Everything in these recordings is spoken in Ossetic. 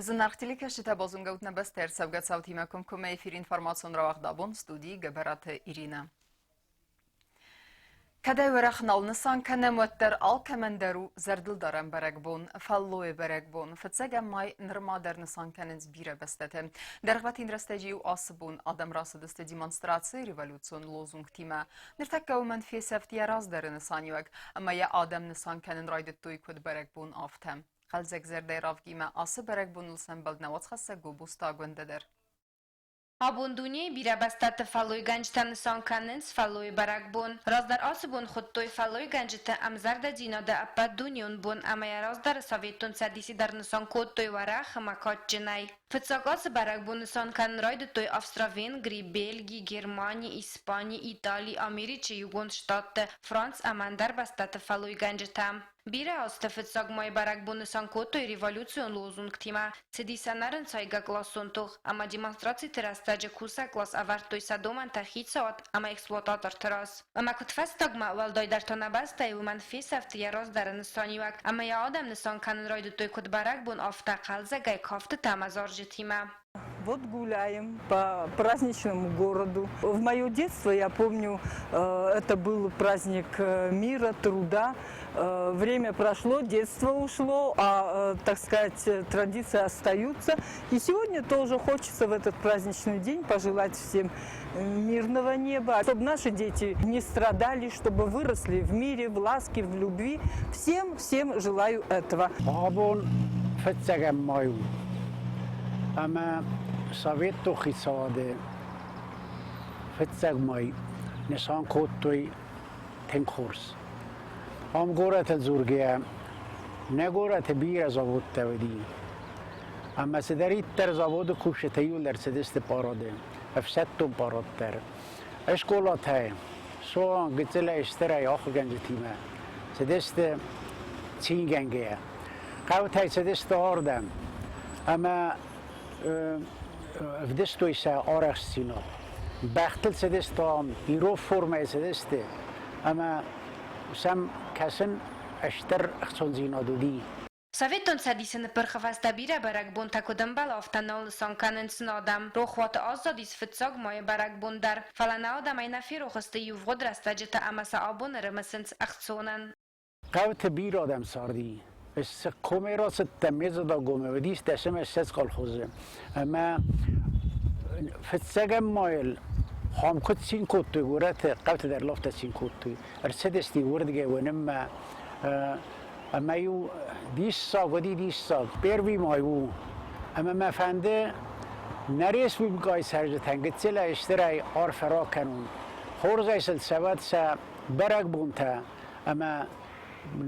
Зынаргъ телекӕсджытӕ, базонгӕ ут нӕ бӕстӕ ӕрцӕугӕ цаутимӕ комкоммӕ эфир информацион рауагъд абон студийы Гӕбӕраты Иринӕ. Кӕдӕй уӕрӕх нал нысан кӕнӕм, уӕддӕр алкӕмӕн дӕр у зӕрдылдарӕн бӕрӕгбон, фӕллойы бӕрӕгбон. Фыццӕгӕм май нырма дӕр нысан кӕнынц бирӕ бӕстӕты. Дӕргъвӕтин рӕстӕджы-иу ацы бон адӕм рацыдысты демонстрацийы революцион лозунгтимӕ. Ныртӕккӕ уымӕн фесӕфт йӕ раздӕры нысаниуӕг, ӕмӕ йӕ адӕм нысан кӕнын райдыдтой куыд бӕрӕгбон, афтӕ. Хъӕлдзӕг зӕрдӕйы равгимӕ ацы бӕрӕгбоныл сӕмбӕлд нӕ уацхӕссӕг Гобозты Агуындӕ дӕр. Абон дунейы бирӕ бӕстӕты фӕллойгӕнджытӕ нысан кӕнынц фӕллойы бӕрӕгбон. Раздӕр ацы бон хуыдтой фӕллойгӕнджыты ӕмзӕрдӕдзинады ӕппӕтдунеон бон ӕмӕ йӕ раздӕры Советон Цӕдисы дӕр нысан кодтой уӕрӕх ӕмӕ кадджынӕй. Фыццаг ацы бӕрӕгбон нысан кӕнын райдыдтой Австро-Венгри, Бельги, Германи, Испани, Итали, Америчы Иугонд Штатты, Франц ӕмӕ ӕндӕр бӕстӕты фӕллойгӕнджытӕ. Бирӕ азты фыццаг май бӕрӕгбон нысан кодтой революцион лозунгтимӕ, цыди сӕ ӕнӕрынцайгӕ классон тох ӕмӕ демонстрациты рӕстӕджы кусӕг класс ӕвӕрдтой сӕ домӕнтӕ хицауад ӕмӕ эксплуататорты раз. Ӕмӕ куыдфӕстагмӕ, уӕлдайдӕр та нӕ бӕстӕйы уымӕн фесӕфт йӕ раздӕры нысаниуӕг ӕмӕ йӕ адӕм нысан кӕнын райдыдтой куыд бӕрӕгбон, афтӕ хъӕлдзӕгӕй кафтытӕ ӕмӕ зарджытимӕ. Вот гуляем по праздничному городу. В мое детство, я помню, это был праздник мира, труда. Время прошло, детство ушло, а, так сказать, традиции остаются. И сегодня тоже хочется в этот праздничный день пожелать всем мирного неба, чтобы наши дети не страдали, чтобы выросли в мире, в ласке, в любви. Всем, всем желаю этого. Абон фыццӕгӕм май у, ӕмӕ Советон хицауады фыццаг май нысан кодтой тынг хорз. Ам горӕты дзургӕйӕ, нӕ горӕты бирӕ заводтӕ уыди. Ӕмӕ цыдӕриддӕр заводы кусджытӕ иууылдӕр цыдысты парады. Ӕфсӕддон парад дӕр. Скъолатӕ суанг гыццылӕй стырӕй ахуыргӕнджытимӕ цыдысты цингӕнгӕйӕ. Хъӕутӕй цыдысты ардӕм ӕмӕ ӕвдыстой сӕ арӕхстдзинад. Бӕхтыл цыдысты ам, ирон формӕйы цыдысты ӕмӕ сӕм кӕсын стыр ӕхцондзинад уыди. Советон Цӕдисы ныппырхы фӕстӕ бирӕ бӕрӕгбонтӕ куыд ӕмбӕлы, афтӕ нал нысан кӕнынц нӕ адӕм. Рохуаты аззадис фыццаг майы бӕрӕгбон дӕр, фӕлӕ нӕ адӕмӕй нӕ ферох сты ивгъуыд рӕстӕджытӕ ӕмӕ сӕ абон ӕрымысынц ӕхцонӕн. Хъӕуты бирӕ адӕм царди. Цы комӕй рацыдтӕн, Мезодагомӕ уыдис 10 ӕмӕ 20 колхозы. Ӕмӕ фыццӕгӕм майыл хам куыд цин кодтой горӕты, хъӕуты дӕр лӕгтӕ цин кодтой. Ӕрцыдысты уырдыгӕй уынынмӕ Ӕмӕ-иу диссаг уыди диссаг. Первый май у. Ӕмӕ мӕ фӕнды нӕ республикӕйы цӕрджытӕн гыццылӕй стырӕй арфӕ ракӕнон. Хорзӕй сыл цӕуӕд сӕ бӕрӕгбонтӕ ӕмӕ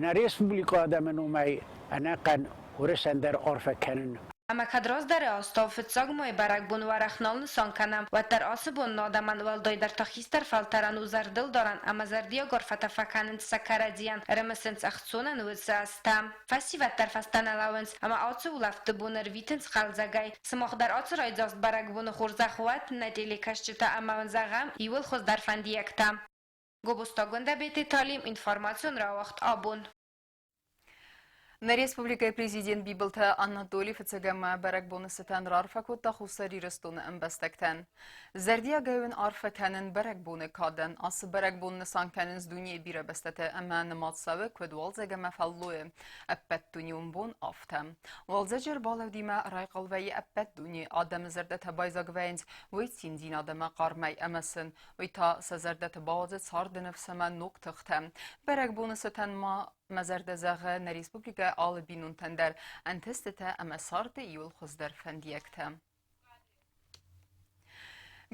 нӕ республикӕйы адӕмы номӕй ӕнӕхъӕн Уырысӕн дӕр арфӕ кӕнын. Ӕмӕ кӕд раздӕры азтау фыццаг майы бӕрӕгбон уӕрӕх нал нысан кӕнӕм, уӕддӕр ацы бон нӕ адӕмӕн уӕлдайдӕр та хистӕр фӕлтӕрӕн у зӕрдылдарӕн ӕмӕ зӕрдиаг арфӕтӕ фӕкӕнынц сӕ кӕрӕдзийӕн, ӕрымысынц ӕхцонӕн уыцы азтӕ. Фӕсивӕд дӕр фӕстӕ нӕ лӕууынц ӕмӕ ацы улӕфты бон ӕрвитынц хъӕлдзӕгӕй. Сымах дӕр ацы райдзаст бӕрӕгбоны хорзӕх уӕд, нӕ телекӕсджытӕ ӕмӕ уын зӕгъӕм иууыл хуыздӕр фӕндиӕгтӕ. Гобозтагонд Абеты Талим, информацион рауагъд абон. Нӕ республикӕйы президент Бибылты Анатоли фыццӕгӕмӕ бӕрӕгбоны цытӕн раарфӕ кодта Хуссар Ирыстоны ӕмбӕстӕгтӕн. Зӕрдиагӕй уын арфӕ кӕнын бӕрӕгбоны кадӕн. Ацы бӕрӕгбон нысан кӕнынц дунейы бирӕ бӕстӕтӕ ӕмӕ нымад цӕуы куыд уалдзӕг ӕмӕ фӕллойы ӕппӕтдунеон бон, афтӕ. Уалдзӕджы ӕрбалӕудимӕ райхъал вӕййы ӕппӕт дунейы адӕмы зӕрдӕтӕ байдзаг вӕййынц уый циндзинад ӕмӕ хъармӕй ӕмӕ сын уый та сӕ зӕрдӕты бауадзы царды ныфс ӕмӕ ног тыхтӕ. Бӕрӕгбоны цытӕн ма мӕ зӕрдӕ зӕгъы нӕ республикӕйы алы бинонтӕн дӕр ӕнтыстытӕ ӕмӕ царды иууыл хуыздӕр фӕндиӕгтӕ.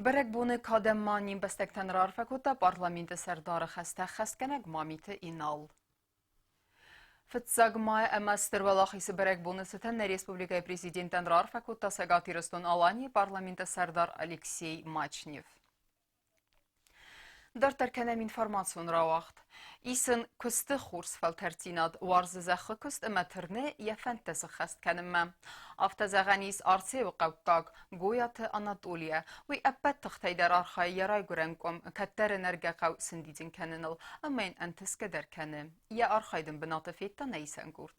Бӕрӕгбоны кадӕн ма не мбӕстӕгтӕн раарфӕ кодта парламенты сӕрдары хӕстӕ ӕххӕстгӕнӕг Мамиты Инал. Фыццаг май ӕмӕ Стыр Уӕлахизы бӕрӕгбоны цытӕн нӕ республикӕйы президентӕн раарфӕ кодта Цӕгат Ирыстон-Аланийы парламенты сӕрдар Алексей Мачнев. Дарддӕр кӕнӕм информацион рауагъд. Исын куысты хорз фӕлтӕрддзинад, уарзы зӕххы куыст ӕмӕ тырны йӕ фӕндтӕ сыххӕст кӕнынмӕ. Афтӕ зӕгъӕн ис Арцеуы хъӕуккаг Гойаты Анатолийӕ. Уый ӕппӕт тыхтӕй дӕр архайы йӕ райгуырӕн къуым кӕддӕры нӕргӕ хъӕу сӕндидзын кӕныныл ӕмӕ йын ӕнтысгӕ дӕр кӕны. Йӕ архайд ын бынаты федта нӕ исӕн къорд.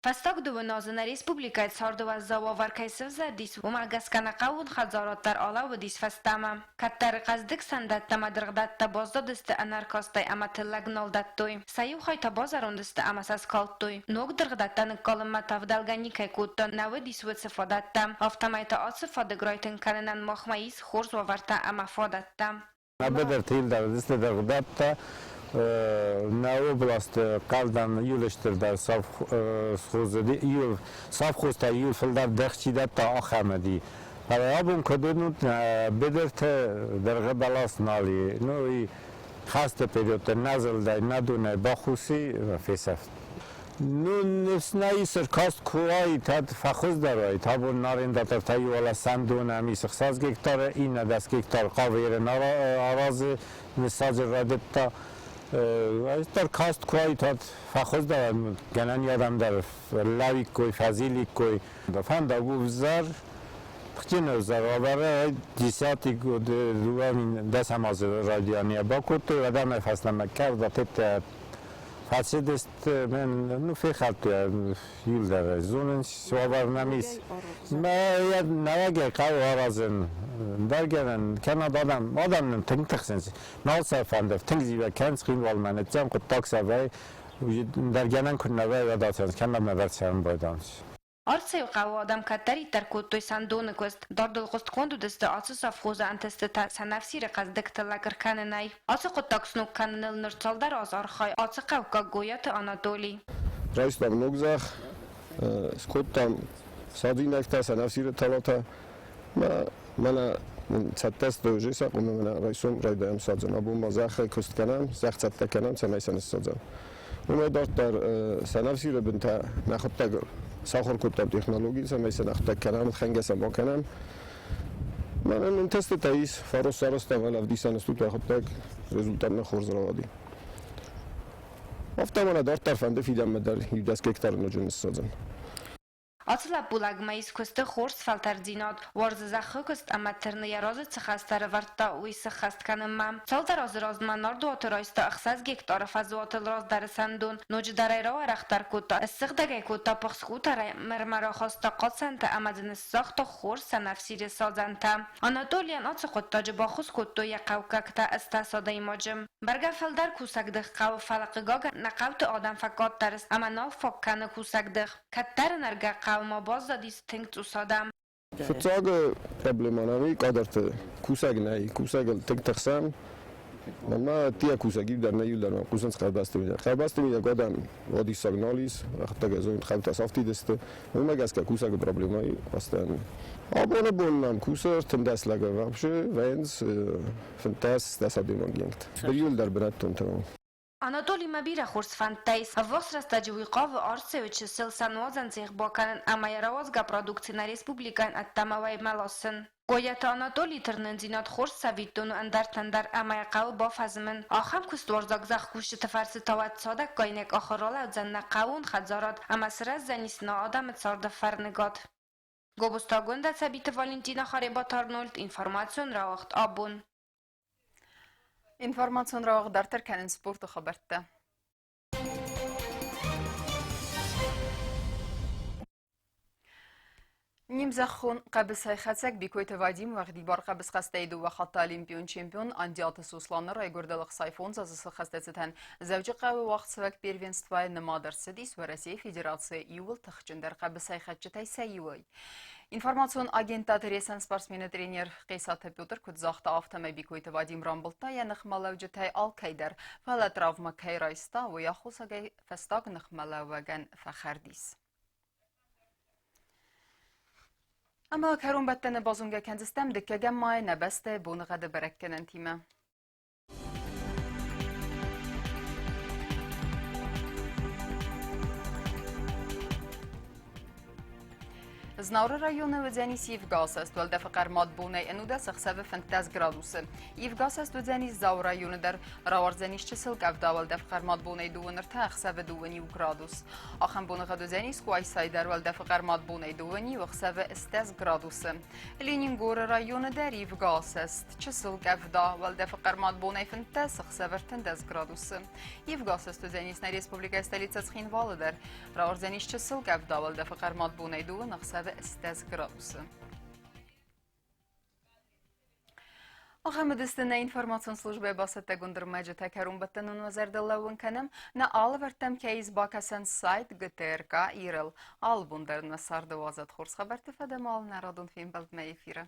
Фӕстаг дыууын азы нӕ республикӕйы царды уӕззау уавӕр кӕй сӕвзӕрдис, уымӕ гӕсгӕ нӕ хъӕууон хӕдзарад дӕр алӕууыдис фӕстӕмӕ. Кӕддӕры хъӕздыг сӕндӕттӕ ӕмӕ дыргъдӕттӕ баззадысты ӕнӕркастӕй ӕмӕ тыллӕг нал дӕттой. Сӕ иу хай та базӕронд сты ӕмӕ сӕ скалдтой. Ног дыргъдӕттӕ ныккалынмӕ та ӕвдӕлгӕ никӕй кодта, нӕ уыдис уыцы фадӕттӕ. Афтӕмӕй та ацы фадыг райтынг кӕнынӕн махмӕ ис хорз уавӕртӕ ӕмӕ фадӕттӕ. Быдырты дыргъдӕттӕ нӕ областы хъӕлдӕн иу стырдӕр совхозтӕ иу фылдӕр дых чи дӕтта, ахӕм уыди. Фӕлӕ абон куыд уынут, быдырты дыргъы бӕлас нал и. Ну и хӕсты периодты нӕ зылдӕй, нӕ донӕй бахус и, фесӕфт. Ну, ныфс нӕ ис, ӕркаст куы уаид, уӕд фӕхуыздӕр уаид. Абон арендатортӕ иуӕлӕ сӕндон ӕм ис 6 гектары, иннӕ 10 гектар хъавы аразы, ныссадзын райдыдта. Ӕркаст куы уаид, уӕд фӕхуыздӕр гӕнӕн адӕм дӕр лӕууиккой, фӕзиликкой. Фӕндаг у взӕр, тыхджын ӕвзӕр уавӕры десятый годы 2010 азы райдианы бакодтой, уӕд ӕмӕ фӕстӕмӕ кӕрдатетӕ Фӕцыдысты мӕн, ну, фехӕлдтой иуылдӕр зонынц, уавӕр нӕм ис. Мӕ нӕуӕгӕй хъӕуы аразын. Дӕргӕнӕн, кӕнӕд адӕм, адӕм нын тынг тыхсынц. Нал сӕ фӕнды, тынг зивӕг кӕнынц, Цхинвалмӕ ныццӕм, хъуыддаг сӕ вӕййы. Дӕргӕнӕн куы нӕ вӕййы, уӕд ацӕуынц, кӕнӕд нӕдӕр цӕрын байдайынц. Арцеуы хъӕуы адӕм кӕддӕриддӕр кодтой сӕндоны куыст. Дардыл хъуыстгонд уыдысты ацы совхозы ӕнтыстытӕ сӕнӕфсиры хъӕздыг тыллӕг ӕркӕнынӕй. Ацы хъуыддаг сног кӕныныл ныр цалдӕр аз архайы ацы хъӕуккаг Гойаты Анатолий. Райстам ног зӕхх, скодтам садзинӕгтӕ, сӕнӕфсиры талатӕ. Мӕнӕ цӕттӕ сты уже сӕ хъуымы мӕнӕ райсом райдайӕм садзын. Абон ма зӕххӕй куыст кӕнӕм, зӕхх цӕттӕ кӕнӕм, цӕмӕй сӕ ныссадзӕм. Уымӕй дарддӕр сӕнӕфсиры бынтӕ нӕхуыдтӕг сахуыр кодтам технологи, цӕмӕй сӕ нӕхуыдтӕг кӕнӕм, хӕнгӕ сӕ ма кӕнӕм. Мӕнӕн нын тестытӕ ис, фарос сарӕзтам, ӕмӕ ӕвдисӕн стут уӕхуыдтӕг, результат нӕ хорз рауади. Афтӕ мӕнӕ дарддӕр фӕнды фидӕнмӕ дӕр иу 10 гектары ноджы ныссадзын. Ацы лӕппулӕгмӕ ис куысты хорз фӕлтӕрддзинад, уарзы зӕххы куыст ӕмӕ тырны йӕ разы цы хӕстӕ ӕрӕвӕрдта, уый сыххӕст кӕнынмӕ. Цалдӕр азы размӕ нардуаты райста 6 гектары фӕзуатыл раздӕры сӕндон, ноджыдӕр ӕй рауӕрӕхдӕр кодта, ссыгъдӕг ӕй кодта пыхс къутӕрӕй, мӕрмӕ рахаста хъацӕнтӕ ӕмӕ дзы ныссагъта хорз сӕнӕфсиры садзӕнтӕ. Анатолийӕн ацы хъуыддаджы баххуыс кодтой йӕ хъӕуккӕгтӕ 80 адӕймаджы. Бӕргӕ фылдӕр кусӕгдых хъӕуы, фӕлӕ хъыгагӕн, нӕ хъӕуты адӕм фӕкъаддӕр сты ӕмӕ нал фаг кӕны кусӕгдых. Кӕддӕры нӕргӕ хъӕумӕ баззадис тынг цъус адӕм. Фыццаг проблемӕ нӕм и кадрты кусӕг нӕй. Кусӕгыл тынг тыхсӕм. Мӕнмӕ ӕддейӕ кусӕг иу дӕр нӕ, иу дӕр мӕ хъусынц хъӕубӕсты мидӕг. Хъӕубӕсты мидӕг адӕм уадиссаг нал ис, рӕхтӕгӕй зонд хъӕутӕ сафтид сты. Уымӕ гӕсгӕ кусӕгы проблемӕ и постоянно. Абоны бон нӕм кусы 13 лӕг ӕввахсы, вӕййынц 15 адӕймаги. Иууылдӕр бынӕттонтӕ. Анатолимӕ бирӕ хорз фӕндтӕ ис. Ӕввахс рӕстӕджы уый хъавы Арцеуы чысыл сӕнуадзӕн цех бакӕнын ӕмӕ йӕ рауадзгӕ продукци нӕ республикӕйӕн ӕддӕмӕ уӕймӕ ласын. Гойаты Анатолийы тырнындзинад хорз цӕвиттон у ӕндӕртӕн дӕр ӕмӕ йӕ хъӕуы бафӕзмын. Ахӕм куыстуарзаг зӕхкусджыты фӕрцы та уӕд цадӕггай нӕ къахы ралӕудзӕн нӕ хъӕууон хӕдзарад ӕмӕ сырӕздзӕнис нӕ адӕмы царды фӕрныгад. Гобозтагондӕ Цӕбиты Валентина Харебаты Арнольд, информацион рауагъд «Абон». Информацион рауагъд дарддӕр кӕнынц спорты хабӕрттӕ. Нимзӕххон хъӕбысӕйхӕцӕг Бикойты Вадим уӕгъдибар хъӕбысхӕстӕй дыууӕ хатты олимпион чемпион Андиаты Сосланы райгуырдыл 65 азы сыххӕстӕцытӕн Дзӕуджыхъӕуы уагъдцӕуӕг первенствойы нымад ӕрцыдис Уӕрӕсейы Федерацийы иууыл тыхджындӕр хъӕбысӕйхӕцджытӕй сӕ иуӕй. Информацион агентад Ресӕн спортсмены тренер Хъесаты Петр куыд загъта, афтӕмӕй Бикойты Вадим рамбылдта йӕ ныхмӕлӕуджытӕй алкӕй дӕр, фӕлӕ травмӕ кӕй райста, уый аххосагӕй фӕстаг ныхмӕлӕууӕгӕн фӕхӕрд ис. Ӕмӕ кӕронбӕттӕны базонгӕ кӕндзыстӕм дыккӕгӕм майы нӕ бӕстӕйы боныгъӕды бӕрӕггӕнӕнтимӕ. Знауыры районы уыдзӕнис ивгӕасӕст, уӕлдӕфы хъӕрмад бонӕй 11, ӕхсӕвы 15 градусы. Ивгӕасӕст уыдзӕнис Дзауы районы дӕр, рауардзӕнис чысыл къӕвда, уӕлдӕфы хъӕрмад бонӕй дыууын ӕртӕ, ӕхсӕвы дыууын иу градус. Ахӕм боныгъӕд уыдзӕнис Къуайсайы дӕр, уӕлдӕфы хъӕрмад бонӕй дыууын иу, ӕхсӕвы ӕстдӕс градусы. Ленингоры районы дӕр ивгӕасӕст, чысыл къӕвда, уӕлдӕфы хъӕрмад бонӕй 15, ӕхсӕвы 13 градусы. Ивгӕасӕст уыдзӕнис нӕ республикӕйы столицӕ Цхинвалы дӕр. Рауардзӕнис чысыл къӕвда, уӕлдӕфы хъӕрмад бонӕй дыууын ӕхсӕвы 18 градусы. Ахӕм уыдысты нӕ информацион службӕйы бацӕттӕгонд ӕрмӕджытӕ. Кӕронбӕттӕнон уӕ зӕрдыл лӕууын кӕнӕм, нӕ алӕвӕрдтӕм кӕй ис бакӕсӕн сайт ГТРК Ирыл. Алы бон дӕр нӕ царды уадзӕд хорз хабӕртты фӕдӕмал нӕ радон фембӕлдмӕ эфиры.